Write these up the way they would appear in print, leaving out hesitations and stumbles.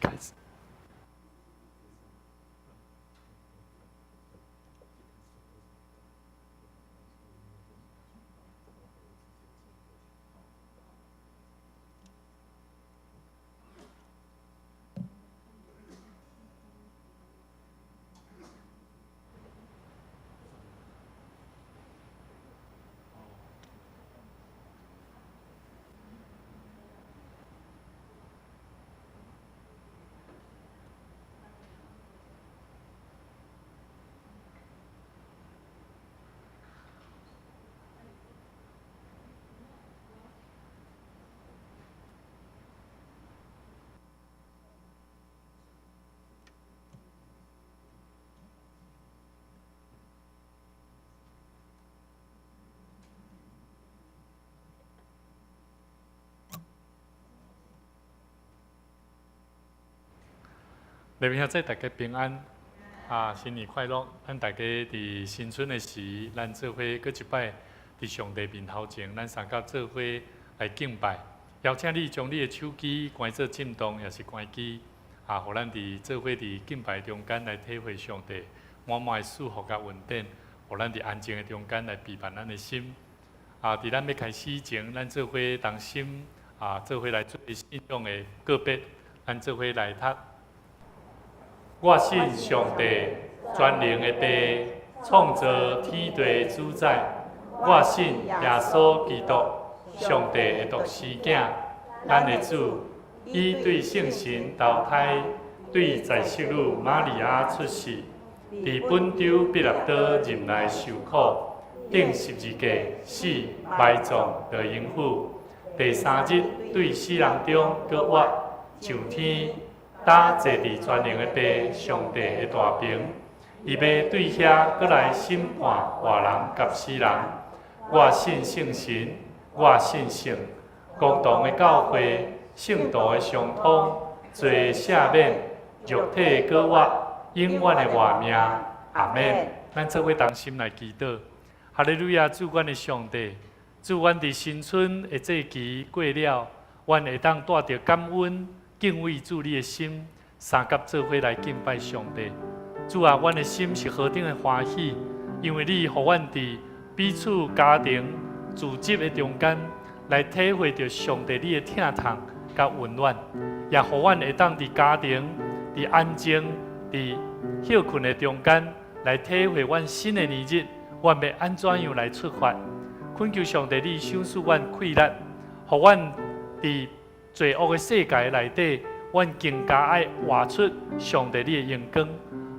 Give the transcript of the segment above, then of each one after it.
開始。礼拜兄弟大家平安，啊，新年快樂！咱大家佇新春的時，咱做伙閣一擺佇上帝面頭前，咱相佮做伙來敬拜。邀請你將你的手機關做震動，抑是關機，啊，予咱佇做伙佇敬拜中間來體會上帝滿滿的祝福佮恩典，予咱佇安靜的中間來備辦咱的心。啊，佇咱欲開始前，咱做伙同心啊，做伙來做信仰的告別，咱做伙來讀。我信上帝，全能的父，創造天地的主宰。我信耶穌基督，上帝的獨生囝，咱的主。伊對聖神投胎，對在聖女瑪利亞出世，佇本丟彼拉多忍耐受苦，釘十字架死，埋葬佇陰府。第三日對死人中閣活，上天。搭坐佇全能的父上帝的大爿，伊欲對遐閣來審判活人佮死人。我信聖神，我信聖公同的教會，聖徒的相通，罪赦免，肉體的閣活，永遠的活命。阿們。咱做伙同心來祈禱。哈利路亞，主阮的上帝，主阮佇新春的節期過了，阮會當帶著感恩。敬畏主你的心，相佮做伙來敬拜上帝。主啊，阮的心是何等的歡喜，因為你予阮佇彼此家庭組織的中間，來體會著上帝你的疼痛佮溫暖，也予阮會當佇家庭、佇安靜、佇歇睏的中間，來體會阮新的年日，阮欲按怎樣來出發？懇求上帝你賞賜阮氣力，予阮佇罪惡的世界內底，阮更加愛活出上帝你的榮光，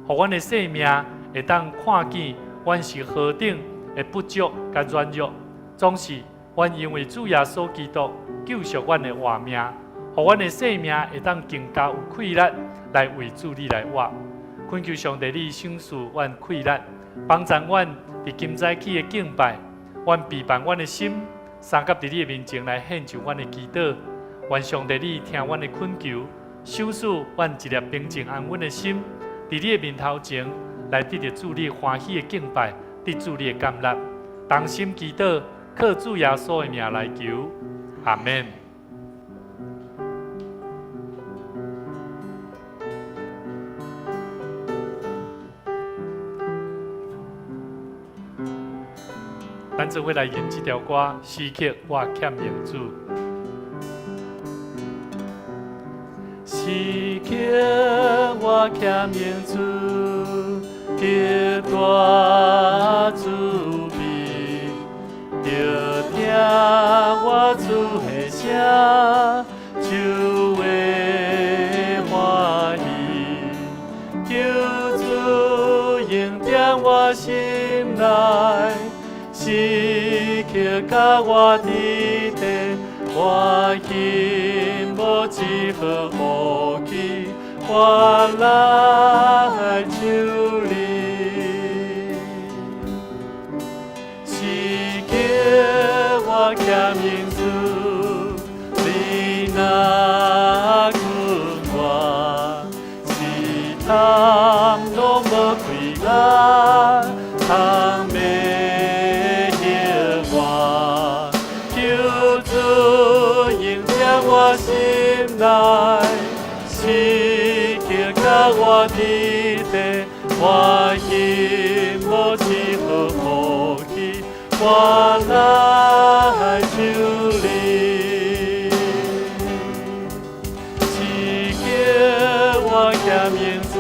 予阮的生命會當看見阮是何等的不足佮軟弱，總是阮因為主耶穌基督救贖阮的活命，予阮的生命會當更加有氣力來為主你來活。懇求上帝你賞賜阮氣力，幫助阮佇今早起的敬拜，阮備辦阮的心，相佮佇你的面前來獻上阮的祈禱。願上帝你聽阮的懇求，賞賜阮一粒平靜安穩的心，佇你的面頭前來得著主你歡喜的敬拜，得主你的甘納。同心祈禱，靠主耶穌的名來求，阿們。咱做伙來吟這條歌，時刻我欠用主。時刻我欠用主，極大慈悲，著聽我主的聲，就會歡喜。求主恩典我心內，時刻佮我佇佇，我心無一毫福氣，我來求你。時刻我欠用主，你若困我，試探攏無氣力，通迷惑我。求主恩典我心內，時刻佮我佇佇，我心無一毫福氣，我來求你。時刻我欠用主，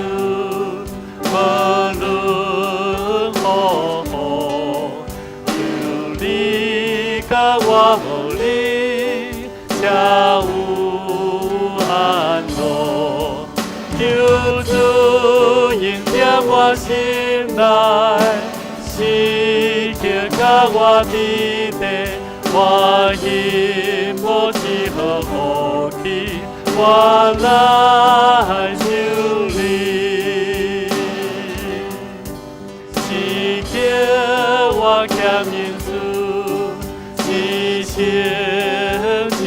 無論風雨，有你佮我無你，才有安樂。求主恩典我心內，時刻佮我佇佇，我心無一毫福氣，我來求你。時刻我欠用主，一生一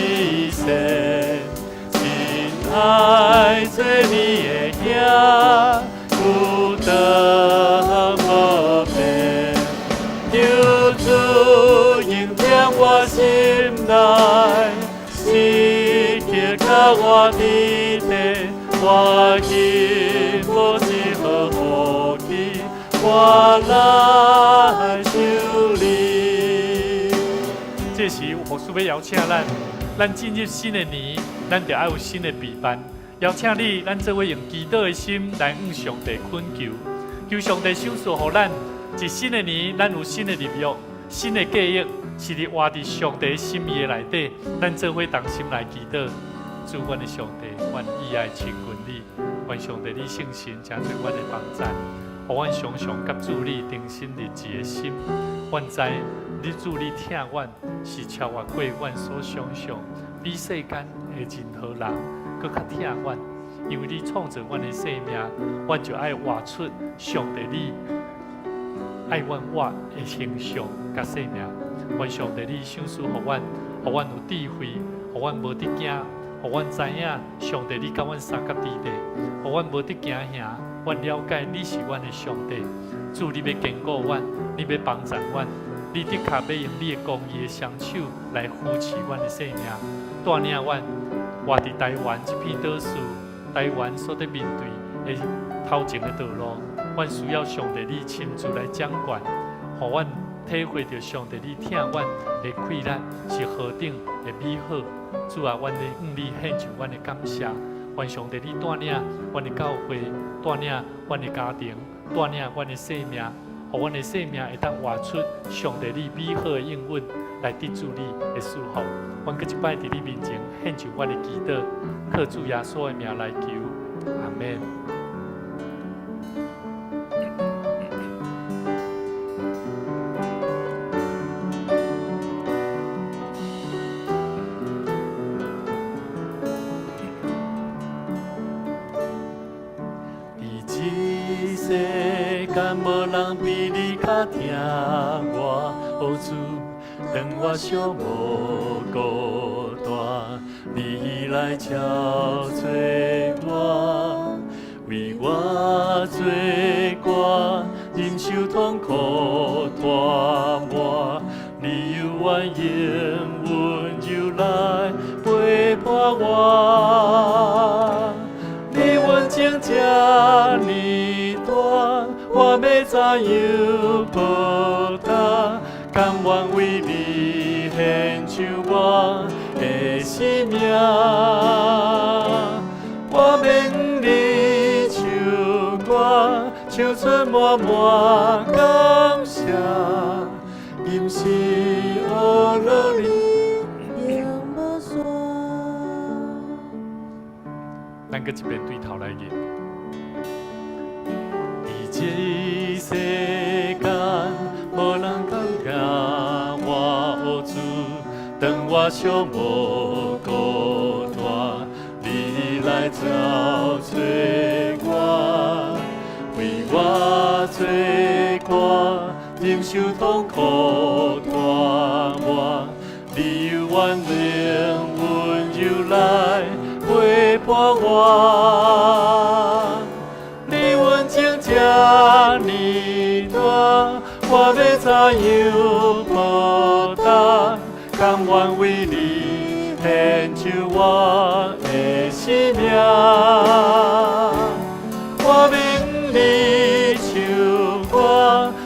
世，親愛做你的兄，有當無變。求主恩典我心內，時刻佮我佇佇，我心無一毫福氣，我來求你。這時牧師欲邀請咱，咱進入新的年，咱就愛有新的備辦。邀請你，咱做伙用祈禱的心來向上帝懇求，求上帝賞賜予咱一新的年，咱有新的立約、新的計劃，是佇活佇上帝心意的內底。咱做伙同心來祈禱，主阮的上帝，阮意愛親近你，願上帝你聖神成做阮的幫贊，予阮常常佮主你定心立志的心。阮知你主你疼阮，是超越過阮所想象，比世間的任何人閣較疼阮。因為你創造阮的生命，阮就愛活出上帝你愛阮活的形象佮生命。願上帝你賞賜予阮，予阮有智慧，予阮無得驚，予阮知影上帝你佮阮相佮佇佇，予阮無得驚嚇。阮了解你是阮的上帝，主你欲堅固阮，你欲幫贊阮，你的確欲用你的公義的雙手來扶持阮的生命，帶領阮活佇台灣這片島嶼，台灣所佇面對的頭前的道路，阮需要上帝你親自來掌權，予阮體會著上帝你疼阮的氣力是何等的美好。主啊，阮咧向你獻上阮的感謝。願上帝你帶領阮的教會，帶領阮的家庭，帶領阮的生命，予阮的生命會當活出上帝你美好的應允，來得主你的祝福。阮閣一擺佇你面前獻上阮的祈禱，靠主耶穌的名來求，阿們。佇這世間無人比你較疼我，哦主，當我寂寞孤單，你來撨揣我，為我做歌，忍受痛苦拖磨，你猶願用溫柔來陪伴我。你溫情這呢大，我欲怎樣報答？甘願為你獻上我的生命。我免你唱歌，唱出滿滿感謝，吟詩學樂你永無煞。咱閣一遍對頭來吟。佇這世間，無人敢疼我予主，當我寂寞孤單，你來找揣我，為我做歌，忍受痛苦折磨，你猶原用溫柔來陪伴我。你溫情這呢大，我欲怎樣報答？甘願為你獻上我的生命。我免你唱歌，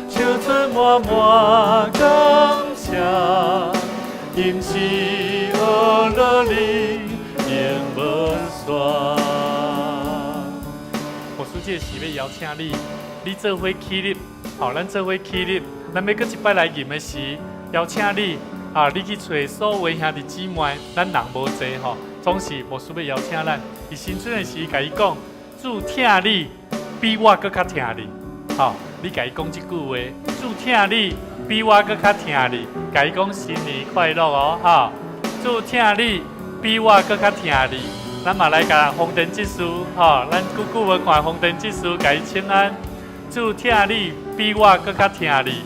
唱出滿滿感謝，吟詩學樂你永無煞。牧師這個時欲邀請你，你做伙起立，好，咱做伙起立，咱欲閣一擺來吟的時，邀請你啊，你去揣所有兄弟姊妹，咱人無濟吼，總是牧師欲邀請咱。佇新春的時，共伊講，主疼你，比我閣較疼你，吼，你共伊講這句話，主疼你，比我閣較疼你，共伊講新年快樂哦，吼，主疼你，比我閣較疼你。咱嘛來共豐田執事，吼，咱久久無看豐田執事，共伊請安。主疼你，比我閣較疼你。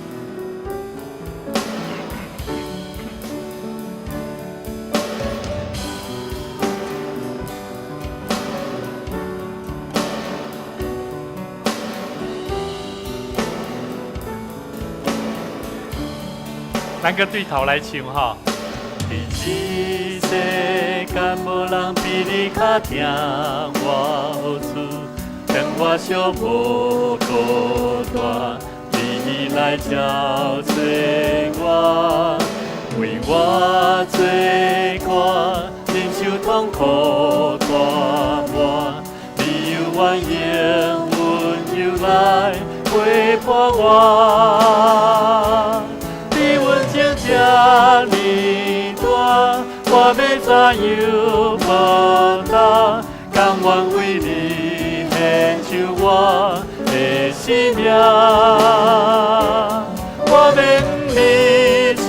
咱閣對頭來唱吼。佇這世間無人比你較疼我予主，當我寂寞孤單，你來照揣我，為我做歌，忍受痛苦折磨，你猶原用溫柔來陪伴我。你溫情這呢大，我欲怎樣報答？甘願為你獻上我的生命。我免你唱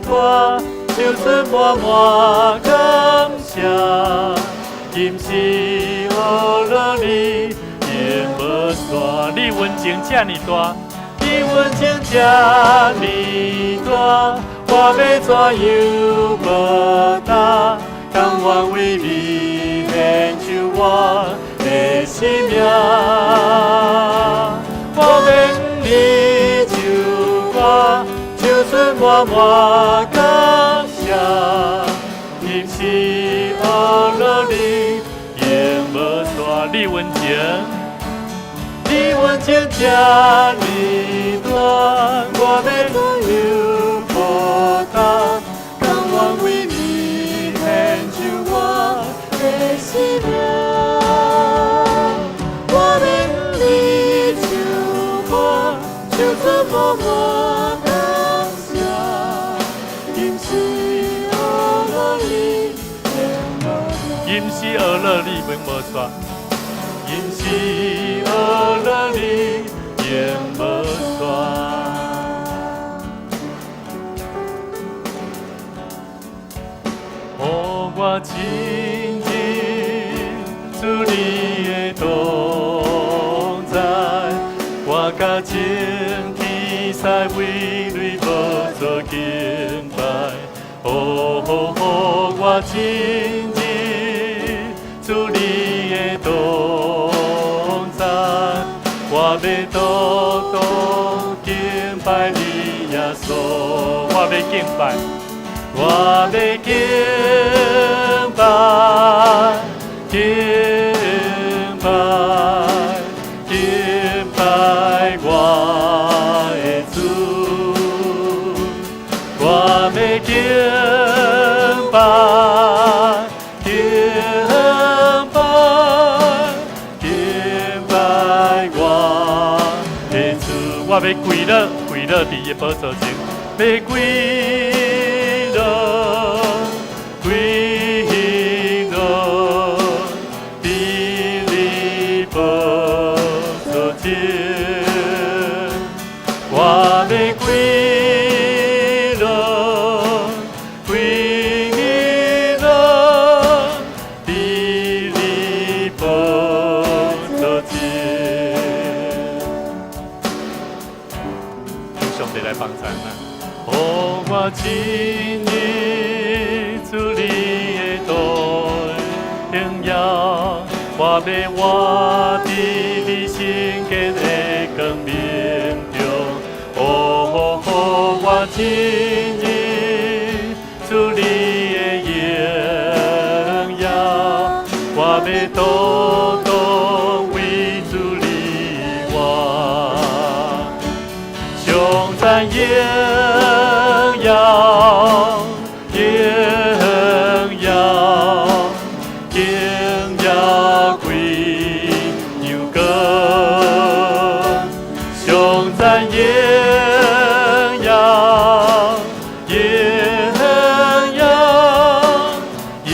歌，唱出滿滿感謝，吟詩學樂你永無煞。你溫情這呢大，你溫情這呢大，我欲怎樣報答？甘願為你獻上我的生命。我免你唱歌，唱出滿滿感謝，吟詩學樂你永無煞。你溫情，你溫情這呢大，我欲怎樣報答？甘願為你獻上我的生命。我免你唱歌，唱出滿滿感謝，吟詩學樂你永無吟詩學樂你永無煞，吟詩學樂你永無煞。予我親近主你的同在，我佮眾天使為你寶座敬拜。哦，予我親近主你的同在，我欲獨獨敬拜你耶穌，我欲敬拜，我欲敬拜，敬拜，敬拜我的主，我欲跪落，跪落佇伊寶座前，欲跪落，跪落，佇你寶座前，我欲跪落，跪落，佇你寶座前。求上帝來幫助咱。予我進入主你的殿榮耀，我欲活佇你聖潔的光明中。哦，予我進入主你的榮耀，我欲獨獨為主你活。頌讚榮耀，榮耀，榮耀歸羊羔。頌讚榮耀，榮耀，榮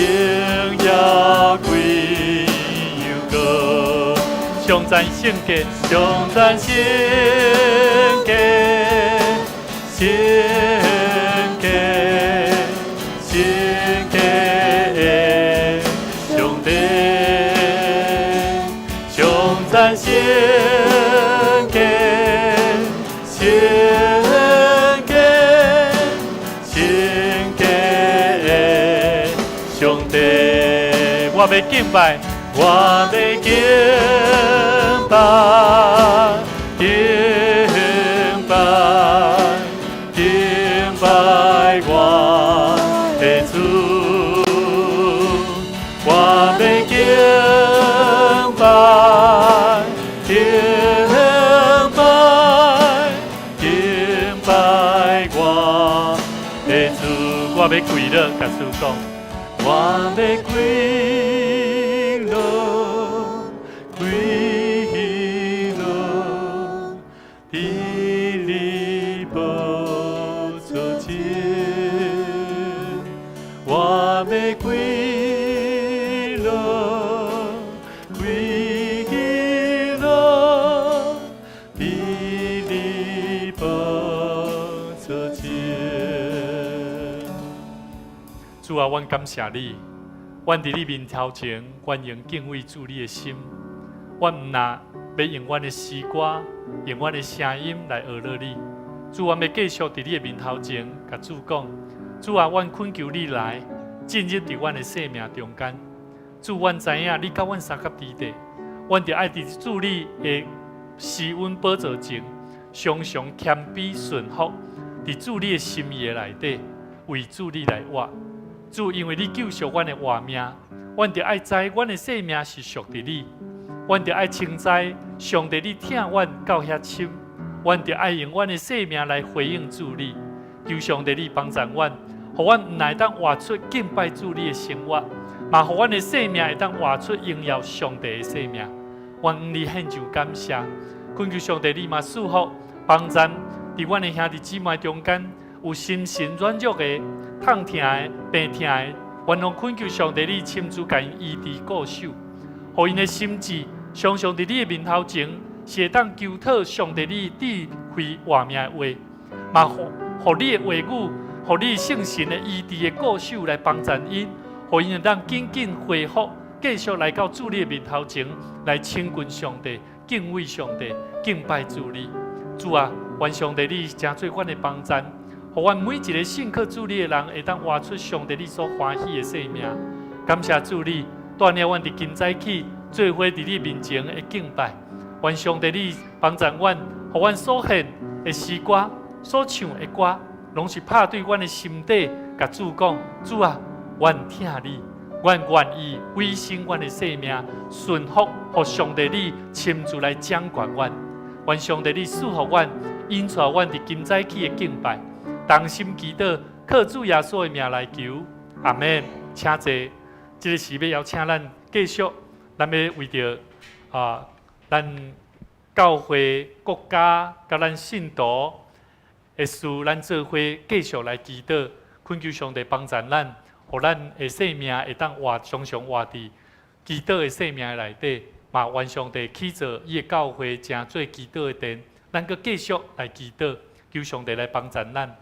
耀歸羊羔。頌讚聖潔，頌讚聖潔，聖潔，聖潔的上帝，頌讚聖潔，聖潔，聖潔的上帝，我欲敬拜，我欲敬拜，敬拜，敬拜我的主，我欲敬拜，敬拜，敬拜我的主，我欲跪落，共主講，我欲跪落，跪落，佇你寶座前，我欲跪落，跪落，佇你寶座前。主啊，阮感謝你，阮佇你面頭前，阮用敬畏主你的心，阮毋若欲用阮的詩歌，用阮的聲音來學樂你。主，阮欲繼續佇你的面頭前，共主講：主啊，阮懇求你來進入佇阮的生命中間。主，阮知影你佮阮相佮佇咧，阮著愛佇主你的施恩寶座前，常常謙卑順服，佇主你的心意的內底，為主你來活。主，因為你救贖阮的活命，阮著愛知阮的生命是屬佇你，阮著愛清知上帝你疼阮到遐深，阮著愛用阮的生命來回應主你。求上帝你幫助阮，予阮毋但會當活出敬拜主你的生活，嘛予阮的生命會當活出榮耀上帝的生命。阮向你獻上感謝，懇求上帝你嘛賜福幫助佇阮的兄弟姊妹中間有心神軟弱的、痛疼的、病疼的，阮攏懇求上帝你親自共𪜶醫治顧守，予𪜶的心志常常佇你的面頭前是會當求討上帝你智慧活命的話，嘛予你的話語，予你聖神的醫治的顧守來幫助𪜶，予𪜶會當緊緊恢復，繼續來到主你的面頭前來親近上帝、敬畏上帝、敬拜主你。主啊，願上帝你成做阮的幫贊，予阮每一个信靠主你的人，會當活出上帝你所歡喜的生命。感謝主你，帶領阮佇今早起做伙佇你面前的敬拜。願上帝你幫助阮，予阮所獻的詩歌、所唱的歌，攏是拍對阮的心底，共主講：主啊，阮疼你，阮願意委身阮的生命，順服予上帝你親自來掌權阮。願上帝你賜福阮，引帶阮佇今早起的敬拜，同心祈禱，靠主耶穌的名來求，阿門。請坐，這个時欲邀請咱繼續，咱欲為著啊，咱教會、國家、佮咱信徒的事，咱做伙繼續來祈禱，懇求上帝幫助咱，予咱的生命會當活常常活佇祈禱的生命內底，嘛願上帝起造伊的教會，成做祈禱的殿，咱閣繼續來祈禱，求上帝來幫助咱。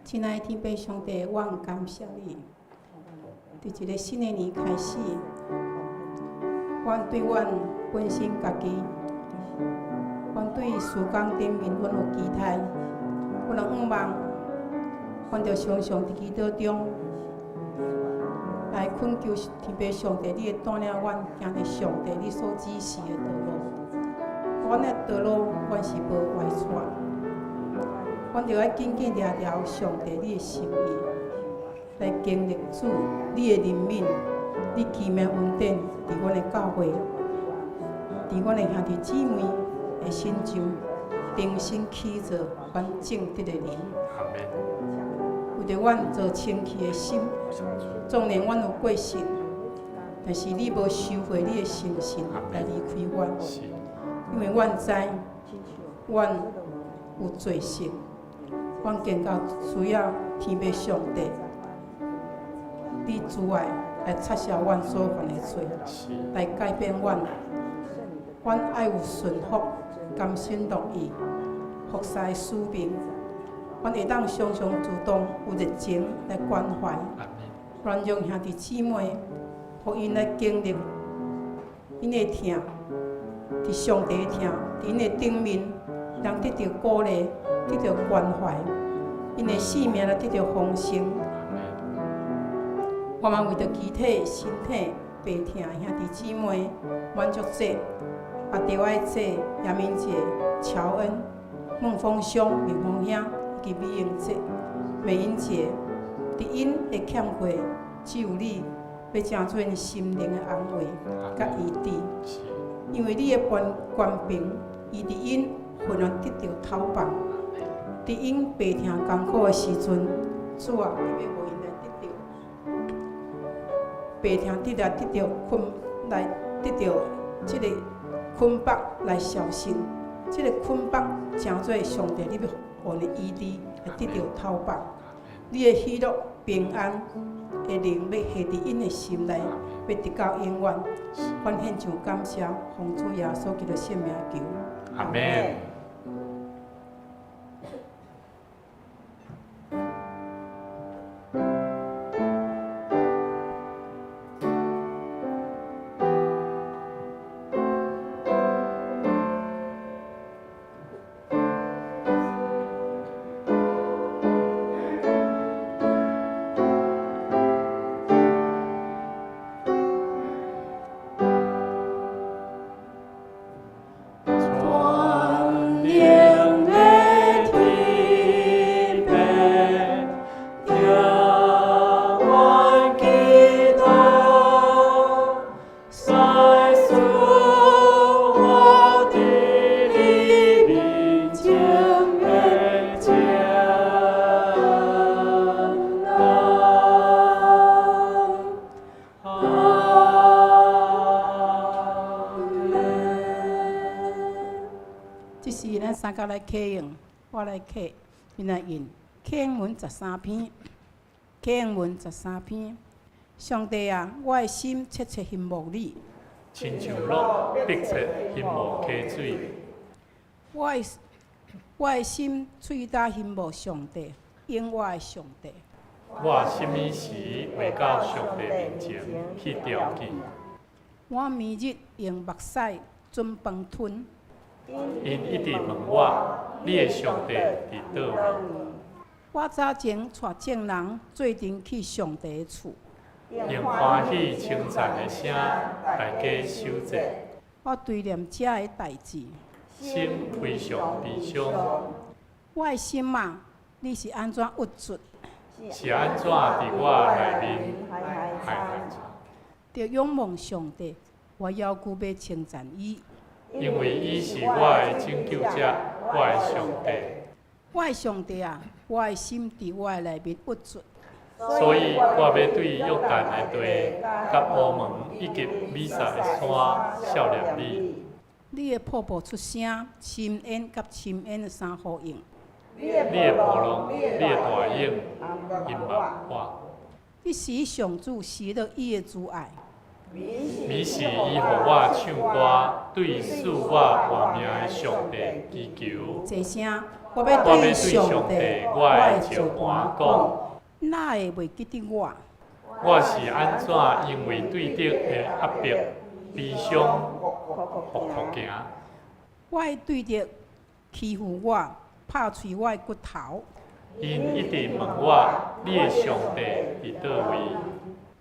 親愛的天父上帝，我感謝你。佇一个新的年開始，阮對阮本身家己，阮對事工頂面，阮有期待，阮有願望，阮就常常佇祈禱中來懇求天父上帝，你會帶領阮行佇上帝你所指示的道路。阮的道路，阮是無歪錯。阮著愛緊緊抓牢上帝你的心意，來經歷主你的憐憫，你奇妙恩典佇阮的教會，佇阮的兄弟姊妹的身上，重新起造阮正直的靈。為著阮做清氣的心，縱然阮有過失，但是你無收回你的誠信來離開阮，因為阮知阮有罪性。阮更加需要天父上帝，你慈愛來擦銷阮所犯的罪，來改變阮。阮愛有順服、甘心樂意服侍的使命。阮會當常常主動有熱情來關懷，阮讓兄弟姊妹，予𪜶來經歷𪜶的疼，佇上帝的疼，佇𪜶的頂面，人得著鼓勵，得著關懷，𪜶的生命來得著豐盛。我嘛為著肢體、身體病痛的兄弟姊妹滿足節、阿德愛節、楊明姐、喬恩、孟豐兄、明豐兄以及美英姐、美英姐，佇𪜶的欠缺，只有你欲成做𪜶心靈的安慰佮醫治，因為你的權柄醫治𪜶，予人得著透放。佇𪜶病痛艱苦的時陣，主啊，你欲予𪜶來得著病痛，得來得著捆來得著這个捆綁來消失，這个捆綁成做上帝，你欲予𪜶醫治來得著透放。你的喜樂平安的靈欲下佇𪜶的心內，欲直到永遠。阮獻上感謝，奉主耶穌基督聖名求。阿們。三甲來啟用，我來啟，𪜶來印啟應文13篇，啟應文13篇。上帝啊，我的心切切欣慕你，親像鹿迫切欣慕溪水。我的心喙焦欣慕上帝，永活的上帝。我啥物時會到上帝面前去朝見？我暝日用目屎準飯吞。𪜶一直問我：你的上帝佇佗位？我早前帶眾人做陣去上帝的厝。用歡喜稱讚的聲，大家守節。我追念這个代誌，心非常悲傷。我的心啊，你是按怎鬱卒？是按怎佇我內面害害慘？著仰望上帝，我猶閣欲稱讚伊。因為伊是我的拯救者，我的上帝。我的上帝啊，我的心佇我的內面鬱卒。所以我欲對約旦的地、佮烏門以及米薩的山數念你。你的瀑布出聲，深淵佮深淵相呼應。你的波浪，你的大湧，淹沒我。你使上主喜樂伊的慈愛。彼時伊予我唱歌，對賜我活命的上帝祈求。坐聲，我欲對上帝，我的石磐講。哪會袂記得我？我是按怎因為對敵的壓迫，悲傷復復行？我的對敵欺負我，拍碎我的骨頭。𪜶一直問我：你的上帝佇佗位？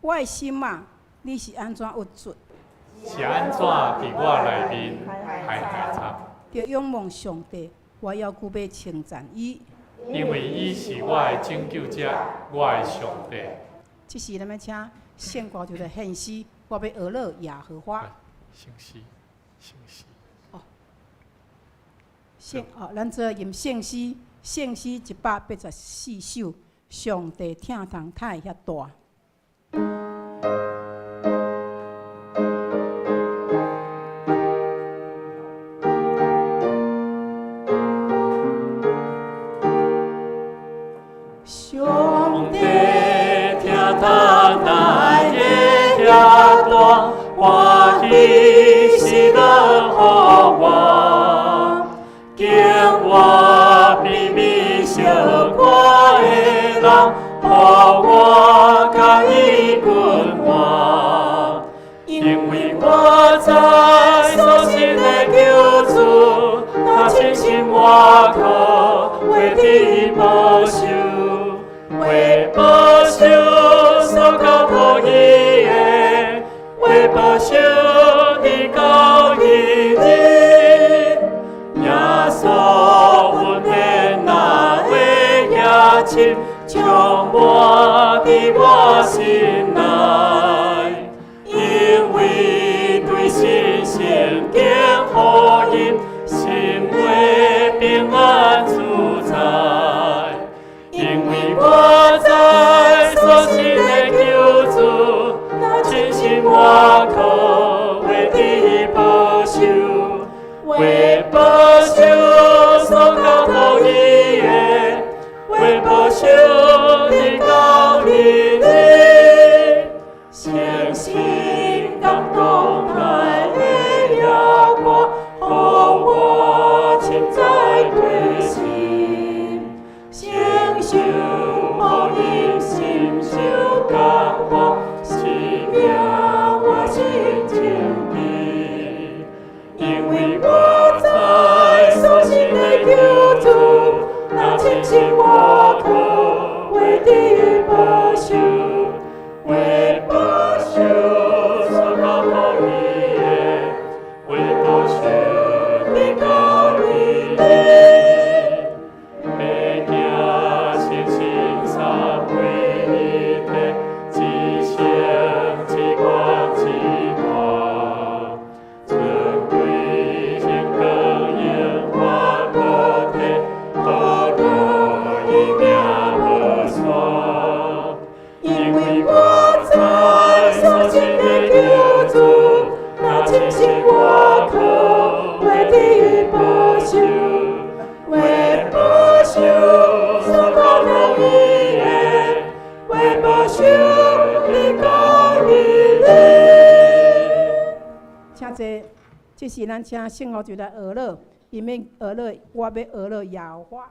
我的心啊，你是按怎鬱卒？是按怎佇我內面害害慘？著仰望上帝，我猶閣欲稱讚伊。因為伊是我的拯救者，我的上帝。這時咱欲請聖歌隊來獻詩，我欲學樂耶和華。聖詩，聖詩。哦，聖哦，咱做吟聖詩，聖詩184首，上帝疼痛哪會遐大。上帝疼痛哪會遐大，歡喜喜樂予我，經活比美相看的人，予我佮伊分活。因為我知所信的救主，若親親我靠，為佇保守，為保守所交託伊的，為保守直到彼日。耶穌恩典若會遐深，充滿佇我心內。因為對信聖經福音，心會平安自在。因為我知所信的救主，親身我靠，為佇保守，為保守所交託伊的，為保守直到彼日。聖心感動愛的耶和華，予我深知決心，承受福音，深受感化，生命我心情甜。因為我知所信的救主，若親身我靠，為佇保守，為保守所交託伊的，為保守直到彼日。欲行聖心三位一體，至聖至廣至大，尊貴榮光永遠無退，禱告伊名無散。因為我知所信的救主，若親身我靠，為佇保守，為保守所交託伊的，為保守直到彼日。請坐，這時咱請聖歌隊來學樂，𪜶欲學樂，我欲學樂耶和華。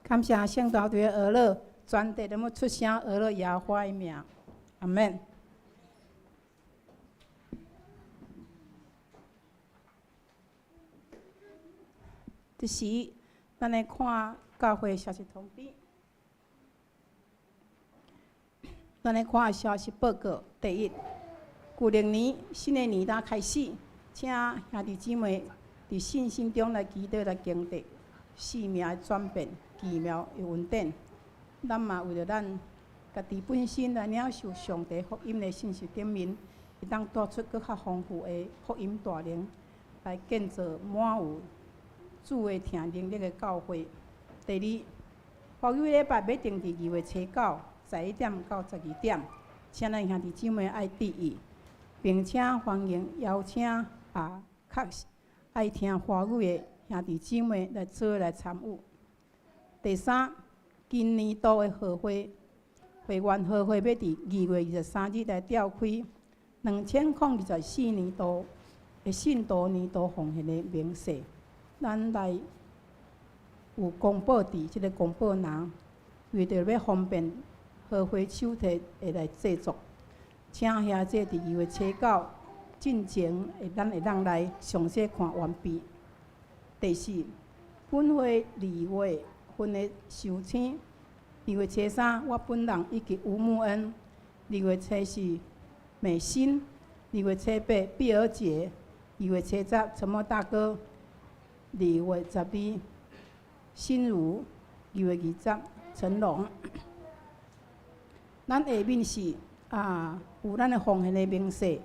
感謝聖大隊的俄勒，全地攏欲出聲呵咾耶和華的名，阿門。這時，咱來看教會消息通知。咱來看消息報告。第一，舊曆年新的年單開始，請兄弟姊妹佇信心中來祈禱來經歷生命的轉變、奇妙的恩典。咱嘛為著咱家己本身來領受上帝福音的信息頂面，會當帶出閣較豐富的福音大能，來建造滿有主的疼能力的教會。第二，華語禮拜欲定佇2月初9，11點到12點，請咱兄弟姊妹愛注意，並且歡迎邀請較愛聽華語的兄弟姊妹來做伙來參與。第三，今年度的賀會會員賀會欲佇2月23日來召開2024年度的信徒年度奉獻的明細，咱來有公布佇這个公布欄，為著欲方便賀會手冊會來製作，請兄弟佇2月初9進前，會咱會當來詳細看完畢。第四，本會2月份的壽星，2月初3我本人以及吳慕恩；2月初4美心；2月初8碧兒姐；2月初10陳默大哥；2月12心如；2月20陳龍。咱下面是有咱的奉獻的明細，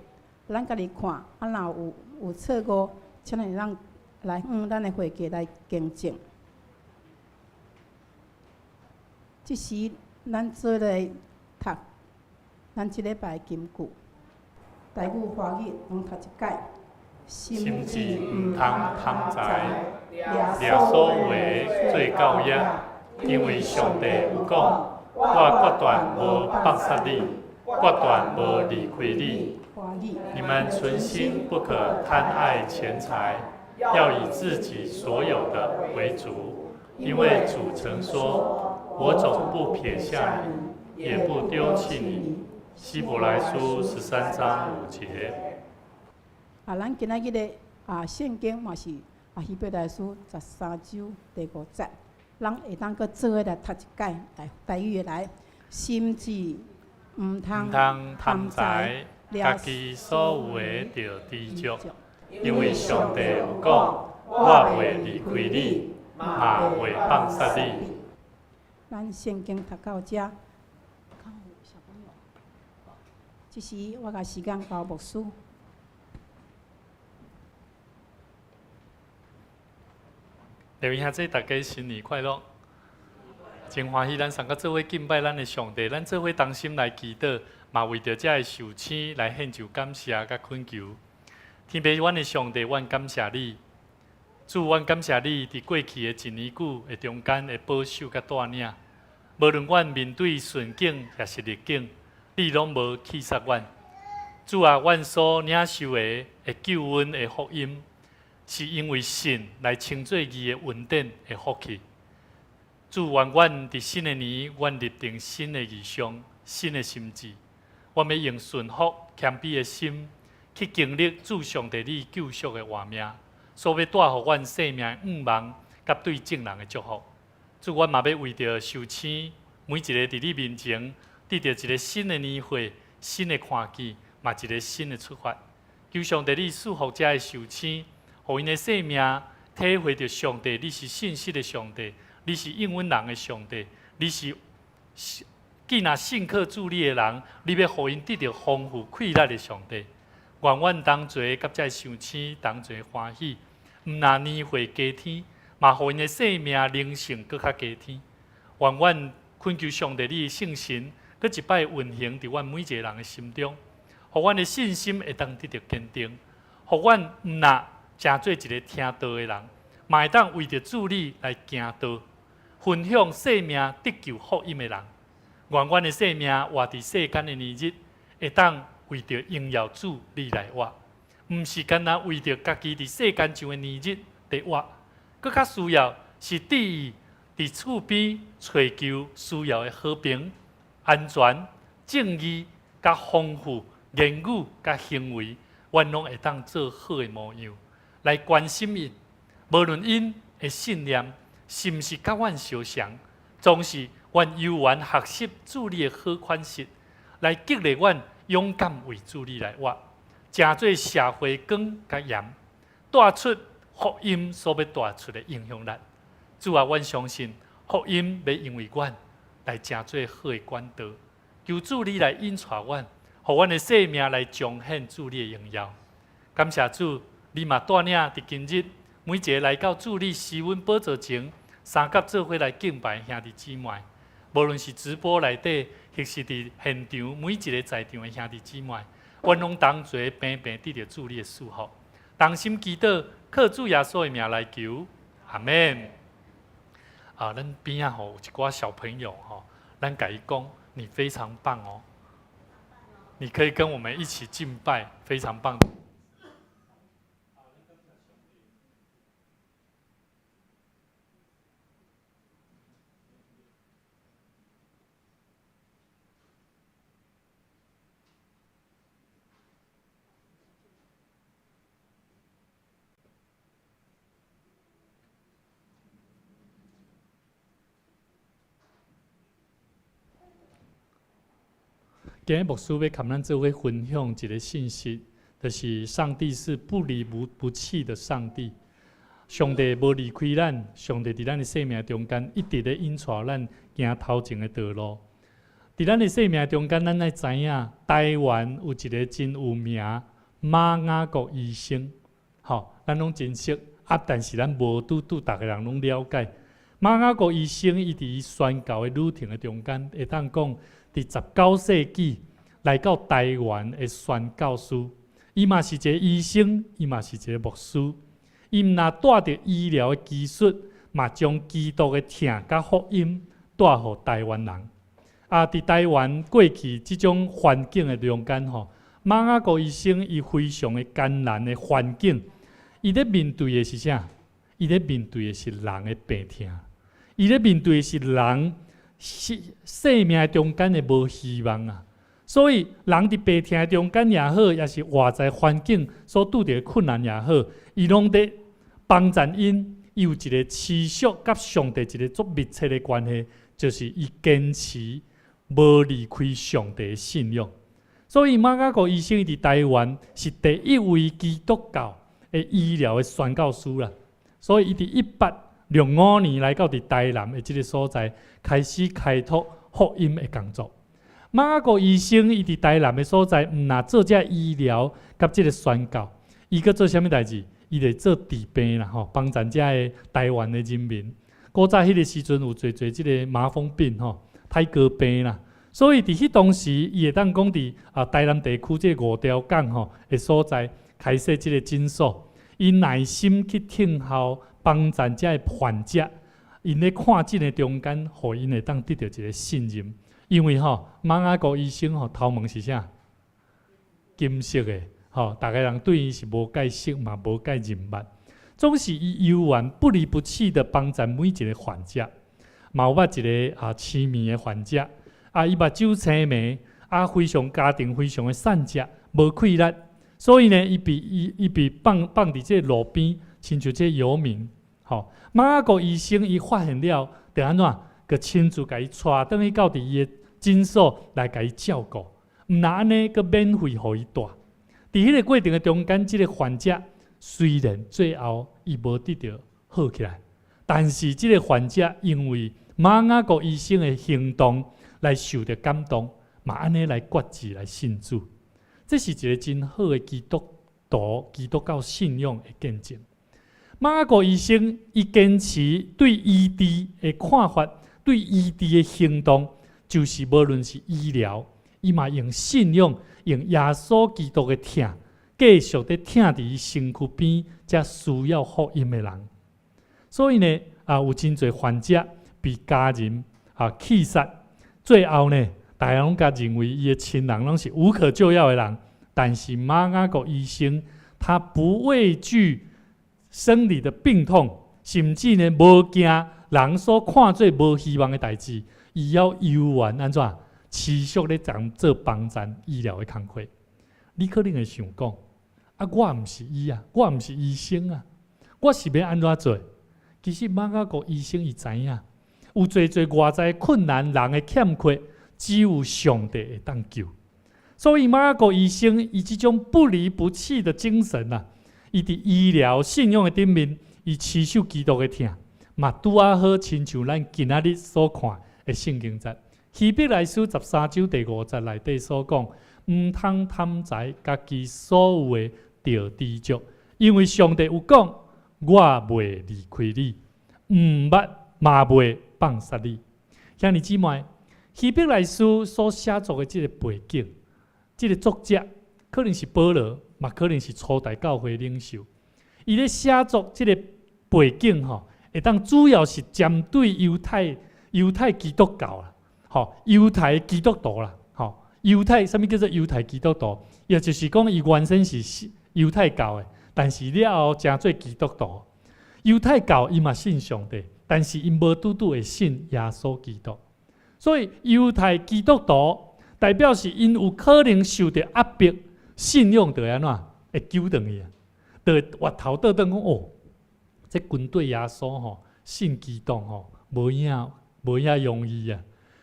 咱家己看，若有錯誤，請咱會當來向咱的會計來更正。這時，咱做來讀咱這禮拜的金句，台語、華語攏讀一擺。心志毋通貪財，掠所有的做到額，因為上帝有講：我決斷無放殺你，決斷無離開你。你們存心不可貪愛錢財，要以自己所有的為足，因為主曾說：我總不撇下你，也不丟棄你。希伯來書13章5節。咱今仔日的聖經嘛是啊，希伯來書十三章第五節，咱會當閣做伙來讀一擺，來台語的來，心志毋通毋通貪財，家己所有的著知足，因為上帝有講，我袂離開你，嘛袂放殺你。咱聖經讀到遮，小朋友，這時我共時間交牧師。各位兄弟，大家新年快樂！真歡喜，咱三個做伙敬拜咱的上帝，咱做伙同心來祈禱，嘛為著遮个壽星來獻上感謝佮懇求。天父，阮的上帝，阮感謝你，主，阮感謝你，佇過去的一年久的中間的保守佮帶領，無論阮面對順境抑是逆境，你攏無棄殺阮。主啊，阮所領受的的救恩的福音，是因為信來稱做義的恩典的福氣。主，願阮佇新的年，阮立定新的異象、新的心志，阮欲用順服、謙卑的心去經歷主上帝你救贖的活命，所欲帶予阮生命的向望，佮對眾人的祝福。主，阮嘛欲為著壽星，每一個佇你面前得著一個新的年歲、新的看見，嘛一個新的出發。求上帝你賜福遮个壽星，予𪜶的生命體會著上帝，你是信實的上帝，你是應允人的上帝，你是既若信靠主你的人，你欲予𪜶得著豐富快樂的上帝。願阮同齊佮遮壽星同齊歡喜，毋若年歲加添，嘛予𪜶的生命靈性閣較加添。願阮懇求上帝，你的聖神閣一擺運行佇阮每一個人的心中，予阮的信心會當得著堅定，予阮毋若成做一個聽道的人，嘛會當為著主你來行道，分享生命得救福音的人。願阮的生命活佇世間的年日，會當為著榮耀主你來活，毋是干焦為著家己佇世間上的年日佇活，閣較需要是佇伊佇厝邊揣求需要的和平、安全、正義、佮豐富言語佮行為，阮攏會當做好的模樣，來關心𪜶。無論𪜶的信念是毋是佮阮相像，總是阮猶原學習主你的好款式，來激勵阮勇敢為主你來活，成做社會光佮鹽，帶出福音所欲帶出的影響力。主啊，阮相信福音欲因為阮來成做好的管道。求主你來引帶阮，予阮的生命來彰顯主你的榮耀。感謝主，你嘛帶領佇今日每一个來到主你施恩寶座前，三佮做伙來敬拜兄弟姊妹，無論是直播內底，或是佇現場每一个在場的兄弟姊妹，阮攏同齊平平得著主你的祝福，同心祈禱，靠主耶穌的名來求，阿們。啊，咱邊仔吼有一寡小朋友吼，咱共伊講，你非常棒哦，你可以跟我們一起敬拜，非常棒。今日牧師欲共咱做伙分享一个信息，就是上帝是不離不棄的上帝。上帝無離開咱，上帝佇咱的生命中間一直咧引帶咱行頭前的道路。佇咱的生命中間，咱愛知影，台灣有一个真有名馬雅各醫生，吼，咱攏真熟啊，但是咱無拄拄逐个人攏了解。馬雅各醫生伊佇伊宣教的旅程的中間，會當講佇19世紀來到台灣的宣教師，伊嘛是一个醫生，伊嘛是一个牧師。伊毋若帶著醫療的技術，嘛將基督的疼佮福音帶予台灣人。啊，佇台灣過去這種環境的中間吼，馬雅各醫生伊非常的艱難的環境，伊咧面對的是啥？伊咧面對的是人的病痛，伊咧面對的是人生命中間的無希望啊。所以，人佇病痛中間也好，抑是外在環境所拄著的困難也好，伊攏佇幫贊𪜶，伊有一个持續佮上帝一个足密切的關係，就是伊堅持無離開上帝的信仰。所以瑪雅各醫生伊佇台灣是第一位基督教的醫療的宣教師啦。所以伊佇1865年來到佇台南的這个所在，開始開拓福音的工作。瑪雅各醫生伊佇台南的所在，毋若做這醫療佮這个宣教，伊閣做啥物代誌？伊就做治病啦，吼，幫贊遮的台灣的人民。古早彼个時陣有濟濟這个麻風病吼，苔膏病啦，所以佇彼當時，伊會當講佇台南地區這个五條港吼的所在開設這個診所，伊耐心去聽候幫贊遮的患者，𪜶咧看診的中間，予𪜶會當得著一个信任。因為吼，瑪雅各醫生吼頭毛是啥？金色的。吼，逐个人對伊是無蓋識嘛，無蓋認捌，總是伊猶原不離不棄的幫贊每一个患者。嘛有捌一个痴迷的患者，伊目睭青盲，非常家庭非常的散食，無氣力，所以呢，伊被放佇這个路邊，親像這遊民。吼，瑪雅各醫生伊發現了，就按怎，閣親自共伊帶轉去到佇伊的診所來共伊照顧，毋若按呢，閣免費予伊蹛。佇彼个過程的中間，這个患者雖然最後伊無得著好起來，但是這个患者因為瑪雅各醫生的行動來受著感動，嘛按呢來決志來信主。這是一个真好的基督徒、基督教信仰的見證。瑪雅各醫生伊堅持對醫治的看法，對醫治的行動，就是無論是醫療，伊嘛用信仰，用耶穌基督的疼，繼續咧疼佇伊身軀邊，遮需要福音的人。所以呢，有真濟患者被家人棄殺，最後呢，大家攏共認為伊的親人攏是無可救藥的人。但是瑪雅各醫生他不畏懼生理的病痛，甚至呢無驚人所看做無希望的代誌，伊猶原按怎持續咧將做幫贊醫療的工課。你可能會想講，我毋是醫啊，我毋是醫生啊，我是欲按怎做？其實瑪雅各醫生伊知影，有濟濟外在困難，人的欠缺，只有上帝會當救。所以瑪雅各醫生伊這種不離不棄的精神啊，伊佇醫療信仰的頂面，伊持守基督的疼，嘛拄仔好親像咱今仔日所看的聖經節，希伯來書13章第5節內底所講，毋通貪財家己所有的著知足，因為上帝有講，我袂離開你，毋捌嘛袂放殺你。兄弟姊妹，希伯來書所寫作的這个背景，這个作者可能是保羅，嘛可能是初代教會領袖。伊咧寫作這个背景吼，會當主要是針對猶太基督教啦，吼，猶太基督徒啦，吼，猶太啥物叫做猶太基督徒？也就是講，伊原先是猶太教的，但是了後成做基督徒。猶太教伊嘛信上帝，但是𪜶無拄拄會信耶穌基督。所以猶太基督徒代表是𪜶有可能受著壓迫，信仰就會按怎會糾轉去啊，就會回頭倒轉講哦，這跟綴耶穌吼，信基督吼，無影無遐容易啊，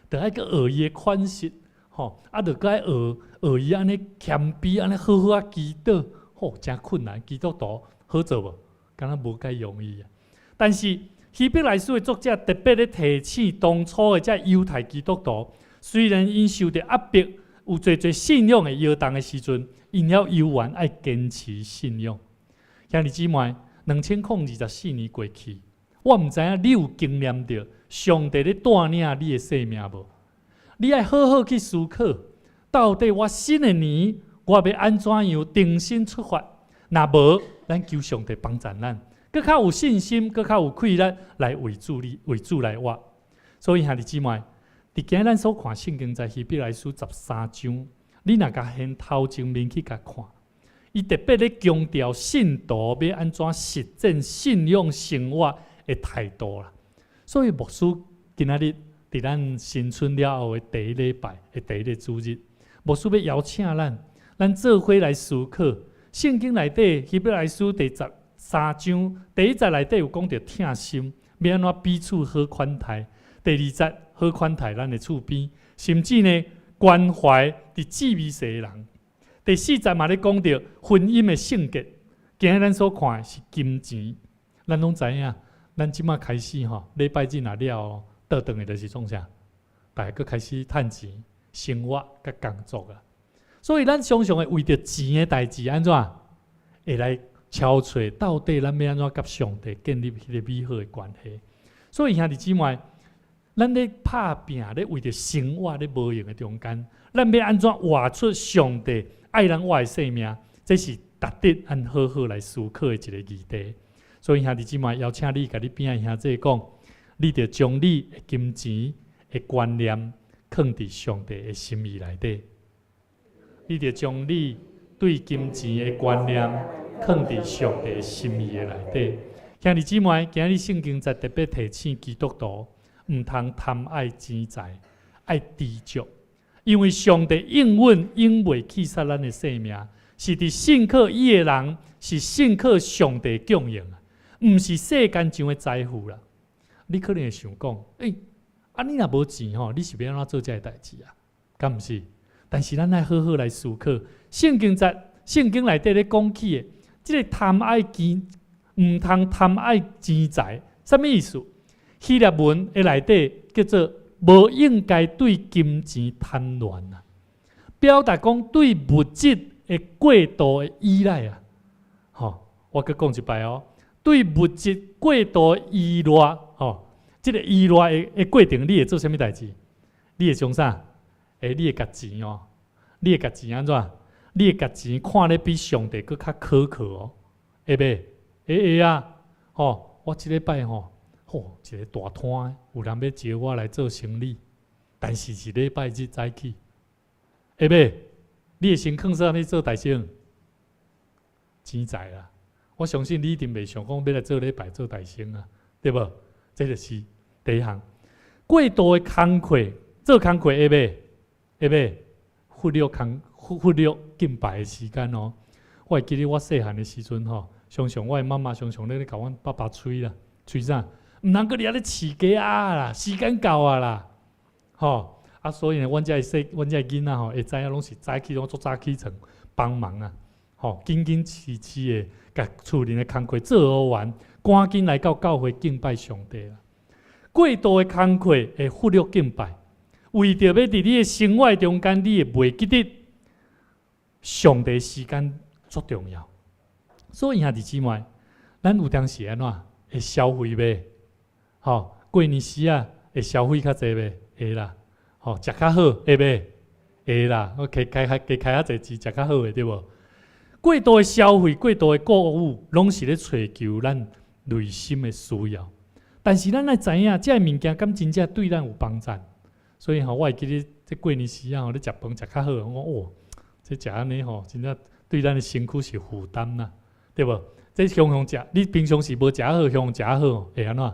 著愛閣學伊的款式吼，著閣愛學學伊按呢謙卑，按呢好好仔祈禱，吼，誠困難。基督徒好做無？敢若無介容易啊。但是希伯來書的作者特別咧提醒當初的這猶太基督徒，雖然𪜶受著壓迫，有濟濟信仰的搖動的時陣，𪜶猶猶原愛堅持信仰。兄弟姊妹，2024年過去，我毋知影你有經驗著上帝咧帶領你的生命無？你愛好好去思考，到底我新的年我欲按怎樣重新出發？若無，咱求上帝幫贊咱，閣較有信心，閣較有氣力來為主你為主來活。所以兄弟姊妹，佇今日咱所看聖經在希伯來書十三章，你若共掀頭前面去共看，伊特別咧強調信徒欲按怎實踐信仰生活的態度啦。所以牧師今仔日佇咱新春了後的第一禮拜的第一个主日，牧師欲邀請咱，咱做伙來思考聖經內底希伯來書第十三章第一節內底有講著疼心，欲按怎彼此好款待。第二節好款待咱的厝邊，甚至呢關懷佇姊妹世的人。第四節嘛咧講著婚姻的聖潔。今日咱所看的是金錢，咱攏知影，咱這馬開始吼，禮拜日若了，倒轉來就是創啥？大家閣開始趁錢、生活佮工作啊。所以咱常常會為著錢的代誌按怎，會來敲揣到底咱欲按怎佮上帝建立彼个美好的關係。所以兄弟姊妹，咱咧拍拚咧為著生活咧無閒的中間，咱欲按怎活出上帝愛咱活的生命？這是值得咱好好來思考的一个議題。所以兄弟姊妹，邀請你共你邊仔兄弟講，你著將你的金錢的觀念囥佇上帝的心意內底。你著將你對金錢的觀念囥佇上帝的心意的內底。兄弟姊妹，今日聖經節特別提醒基督徒，毋通貪愛錢財，愛知足，因為上帝應允永袂棄殺咱的性命，是佇信靠伊的人，是信靠上帝供應，毋是世間上的財富啦。你可能會想講，欸，啊你若無錢吼，你是欲按怎做這个代誌啊？敢毋是？但是咱愛好好來思考，聖經節聖經內底咧講起的，這个貪愛錢，毋通貪愛錢財，啥物意思？希臘文的內底叫做無應該對金錢貪戀啊，表達講對物質的過度的依賴啊。吼，我閣講一擺哦，對物質過度的依賴，吼，這个依賴的過程，你會做啥物代誌？你會創啥？欸，你會共錢哦，你會共錢按怎？你會共錢看咧比上帝閣較可靠哦，會袂？會會啊！吼，我這禮拜吼，吼，一个大攤有人欲招我來做生理，但是是禮拜日早起，會袂？你會先囥啥物做代先？錢財啦！我相信你一定袂想講欲來做禮拜做代先啊，對無？這就是第一項。過度的工課，做工課會袂？會袂？忽略敬拜的時間哦。我會記得我細漢的時陣吼，常常我的媽媽常常咧咧共阮爸爸催啦，催啥？毋通閣佇遐咧飼雞仔啦，時間到啊啦，吼！啊，所以呢，阮遮的囡仔吼，會知影攏是早起攏足早起床幫忙啊，吼，緊緊齊齊的，共厝裡的工課做好完，趕緊來到教會敬拜上帝啦。過度的工課會忽略敬拜，為著欲佇你的生活中間，你會袂記得上帝時間足重要。所以兄弟姊妹，咱有當時按怎會消費袂？吼，過年時啊，會消費較濟袂？會啦。吼，食較好會袂？會啦。我加開較加開較濟錢，食較好的對無？過度的消費、過度的購物，攏是咧揣求咱內心的需要。但是咱愛知影，這个物件敢真正對咱有幫助？所以吼，我會記得這過年時啊，吼，咧食飯食較好，我講哦，這食按呢吼，真正對咱的身軀是負擔啦，對無？這常常食，你平常時無食好，常常食好會按怎？